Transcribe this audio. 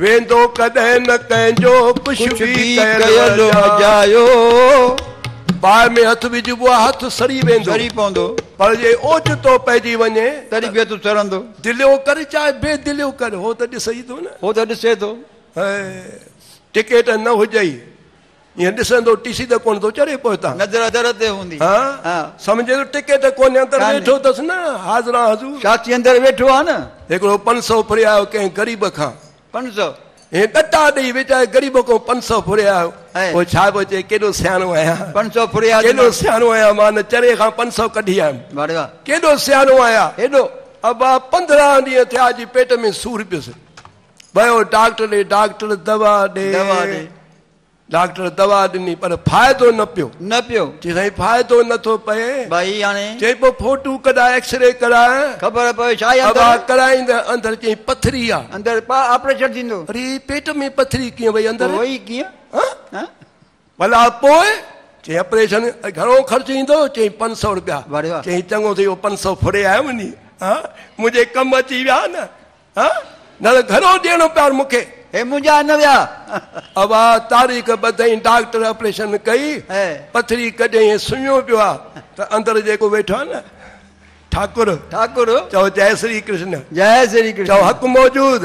ويندو ڪڏهن نه ڪنهن جو ڪجهه ڪجهه به به ڪيل ڪيل اجايو. اجايو. باهه ۾ هٿ وجهبو آهي، هٿ سڙي ويندو. سڙي پوندو. پر جي اوچتو پئجي وڃي تڏهن به هٿ سڙندو. دليو ڪر چاهي بي دليو ڪر، هو ته ڏسي ئي ٿو نه. هو ته ڏسي ٿو. ٽڪيٽ نه هجئي ائين ڏسندو ٽيسي ته ڪونه ٿو چڙهي پوءِ هتان. نظر در تي هوندي. ها ها. سمجهي ٿو ٽڪيٽ ڪونهي، اندر ڪانهي. ويٺو اٿس نه حاضرا حضور. شاستري اندر ويٺو آهي نه. هڪڙو 500 ڦري آيو ڪنهن غريب کان. 500. هي ڏٽا ڏيئي ويچاري غريب کان 500 ڦري آيو. پوءِ ڇا پيو چئي، ڪيڏو سياڻو آهيان. 500 ڦري آيو. ڪيڏو سياڻو آهيان، مان نه چري کان 500 ڪڍي آيم. واهه. ڪيڏو سياڻو آهيان. هيڏو. ابا 15 ڏينهن ٿيا جي پيٽ ۾ سور پيس. ويو ڊاڪٽر ڏي، ڊاڪٽر دوا ڏي. دوا ڏي. ڊاڪٽر دوا ڏني پر فائدو نه پيو. نه پيو. چئي سائين فائدو نٿو پئي. ڀائي هاڻي. چئي پوءِ فوٽو ڪڍائي، ايڪسري ڪرائي. خبر پئي ڇا آهي ابا اندر؟ ڪرائيندي اندر چئي پٿري آهي. اندر آپريشن ٿيندو. اري پيٽ ۾ پٿري ڪيئن وئي اندر؟ وئي ڪيئن؟ ها؟ ها؟ ڀلا پوءِ چئي آپريشن گهڻو خرچ ايندو؟ چئي 500 رپيا. واهه. چئي چڱو ٿي ويو، 500 ڦري آيو وڃي. ها منهنجي ڪم اچي ويا نه. ها نه گهڻو ڏيڻو پيو مون کي. هي منهنجا نه ويا. ابا تاريخ ٻڌئي، ڊاڪٽر آپريشن ڪئي، پٿري ڪڍيئي، سمهيو پيو آهي ته اندر جيڪو ويٺو آهي نه ٺاڪر. ٺاڪر. چئو جئي شري ڪرشن. جئي شري ڪرشن. چئو حق موجود.